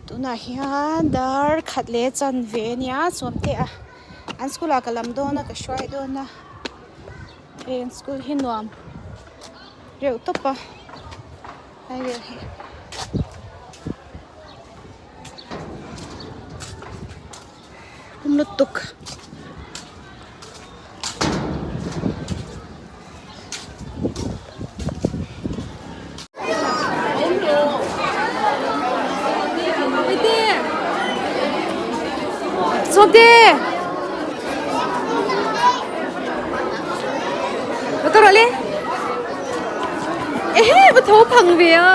Tunah hian dar khat leh chanve a nia sawmte a an school ah ka lam dawn a ka hruai dawn a hei an school hi nuam reuh tawp a lai vel hi. Lutuk. Sawmte! Va tawrh le! Ehe va tho phang ve a!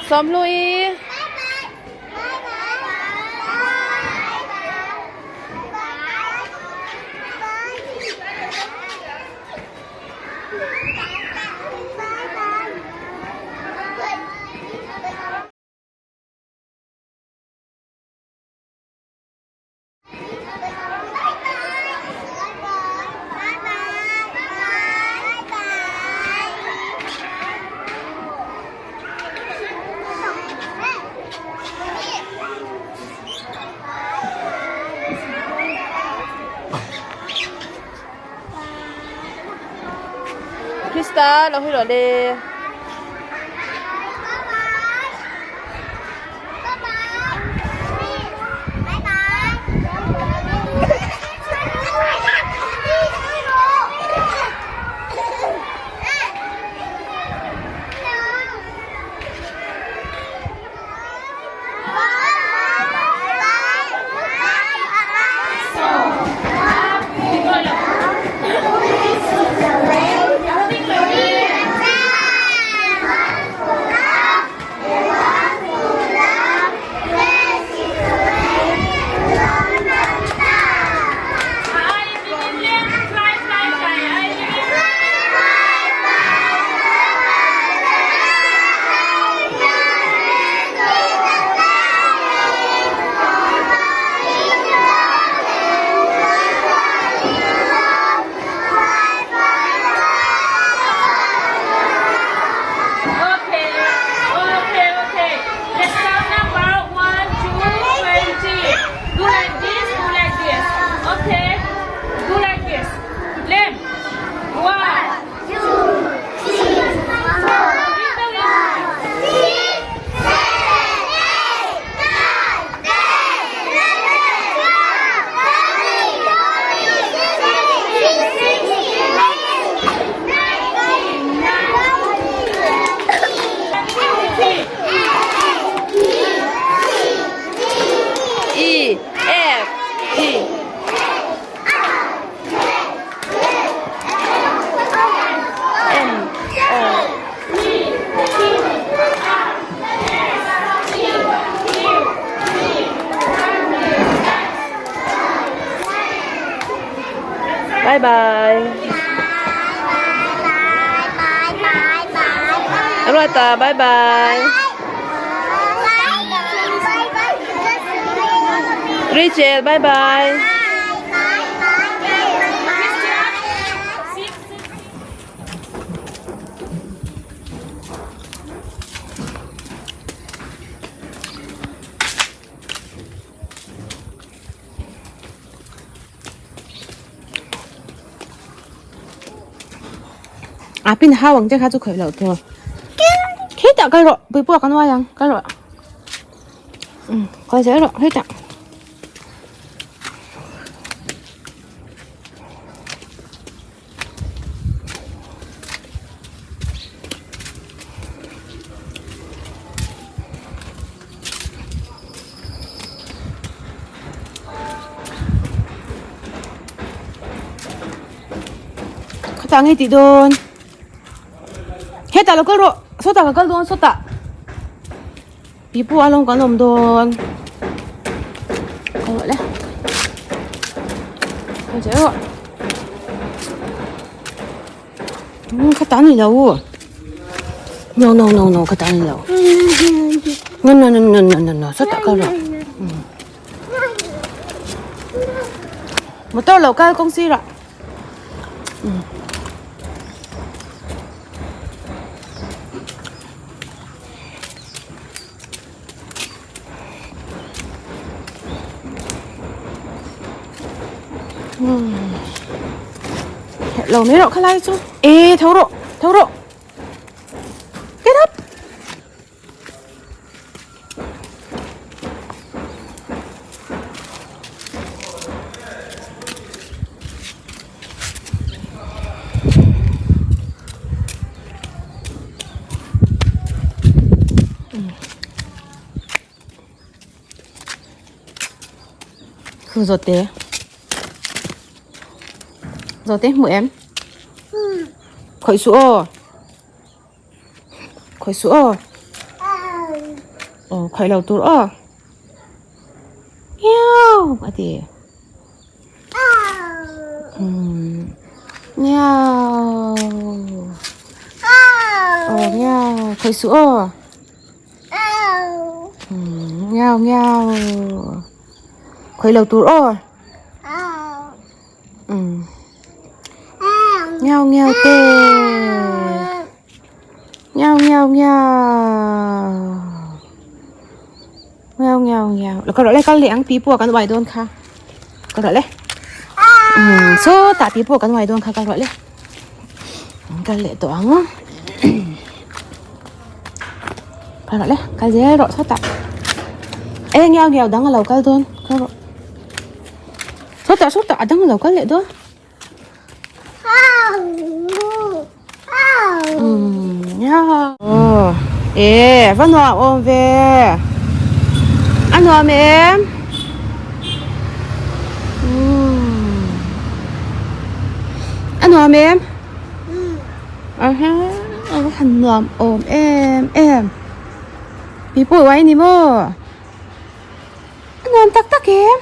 Sawmhlui. Krista lo hi rawh le. Bye bye. Ruata bye bye. Rachel bye bye. A pin hau ang che kha chu khawih loh tur hetah kal rawh puipua kan uai ang kal rawh umm kal zel rawh hetah. Khawtah ngei tih dawn hetah lo kal rawh sawtah ka kal dawn sawtah pipu a lawng kan awm dawn kal rawh le kal zel rawh khawtah a ni lo no no no no khawtah a ni lo no no no no no no sawtah kal rawh. Motor lo kal kawng sirah Herh lo mai rawh khalai chu e tho rawh tho rawh get up. Zawhte Zawhte hmuh em khawih suh aw. Khawih suh aw aw khawih lo tur aw miau a ti umm miau aw miau khawih suh aw umm miau miau khawih lo tur aw umm miau miau te miau miau miau miau miau miau lo kal rawh le kal leh ang pi pawh kan uai dawn kha kal rawh le umm sawtah pi pawh kan uai dawn kha kal rawh le kal leh tawh ang kal rawh le kal zel rawh sawtah e miau miau dang a lo kal dawn kal rawh. Sawtah sawtah a dang lo kal leh dawn. Aw e va nuam awm ve a nuam em a nuam em aha a va han nuam awm em em mipui uai ni maw a nuam tak tak em.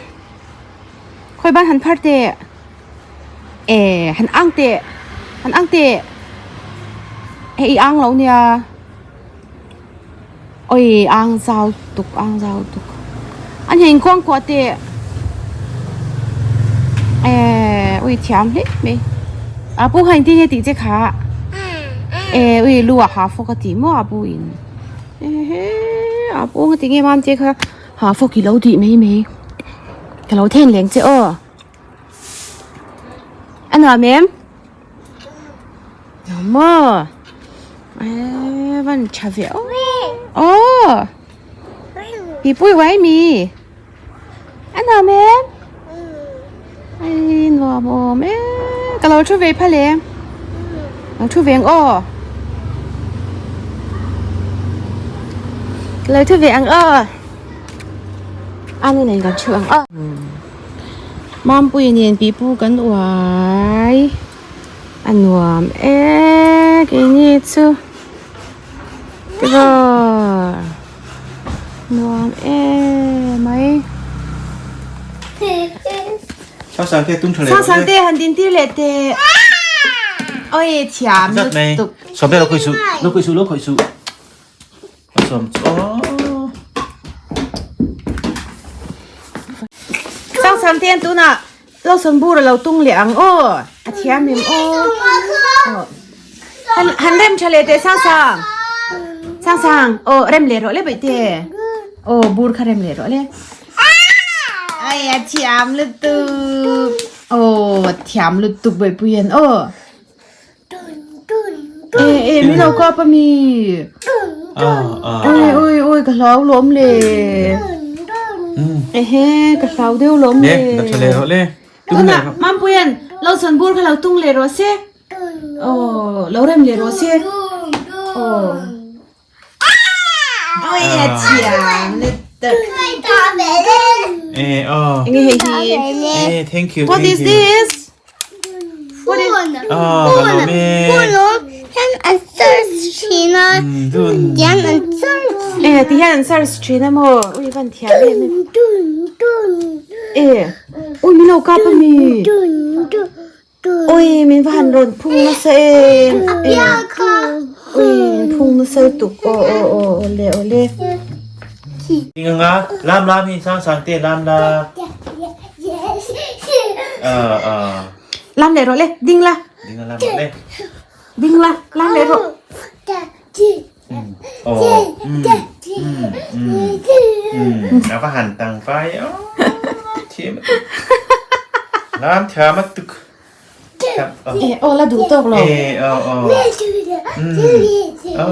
Khawi ban han phar teh eh han ang teh han ang teh hei i ang lo nia oi ang zau tuk ang zau tuk an hei inkuang kuah teh eh ui thiam hle mai a pu kha engtin nge tih che kha eh ui lu ah ha fawk a tih maw a pu in ehe a pu nga tinge mam che kha. Ha fawk i lo tih mai mai. Ka lo then leng che aw. A nuam em? Nuam maw? E van tha ve aw. Aw. Pi pui uai mi. A nuam em? Ai nuam awm e. Ka lo thu ve phal em? Lo thu ve ang aw. Ka lo thu ve ang aw. A nu nen kan thu ang aw. Mampui nen pipu kan uai. A nuam e keini chu. Tiraw. Nuam em mai. Sangsangte tung tha leh Sang sang te han din tir leh teh. Oi thiam lutuk. Sawmte lo khawih suh. Lo khawih suh lo khawih suh. Sawm chu aw. Sang sang te an tunah lo sawn bur a lo tung leh ang aw. A thiam em aw. Han han rem tha leh teh sang sang. Sang sang aw rem leh rawh le baihte. Aw bur kha rem leh rawh le. Ai a thiam lutuk. Aw a thiam lutuk baihpui an aw. E e min lo kap a mi. Oi oi oi ka hlau lawm le. Ehe ka hlau deuh lawm le. Le tha le rawh le. Tunah Mampuian lo sawn bur kha lo tung leh rawh se. Aw lo rem leh rawh se. Aw. Oi a thiam lutuk. Eh oh. Enge hei hi? Eh thank you. What is this? What is Oh, ka lawm e. Dun. Eh ti hian an search thin a maw? Ui van thiam em em. Eh ui min lo kap a mi. Ui min va han rawn phung nasa em em. Ui min phung nasa lutuk aw aw aw awle awle. Ing anga lam lam hi sang sang te lam la. Ờ ờ. Lam leh rawh le ding la. Ding la lam rawh le. Ding la lam leh rawh. Aw umm umm umm umm a va han tang vai aw thiam a tuk lam thiam a tuk Eh aw la duh tawk lo eh aw aw umm aw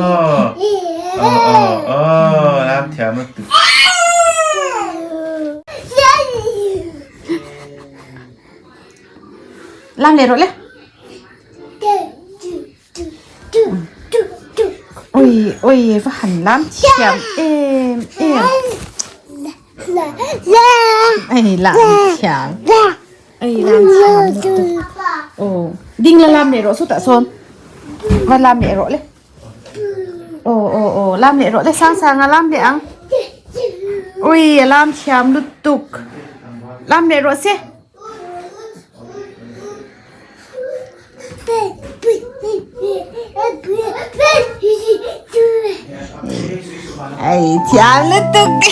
aw aw aw lam thiam a tuk Lam leh rawh le. Ui ui va han lam thiam em em ei lam thiam ei lam thiam lutuk aw ding la lam leh rawh sawtah sawn va lam leh rawh le aw aw aw lam leh rawh le sang sang a lam leh ang ui a lam thiam lutuk lam leh rawh se. Ei thiam lutuk.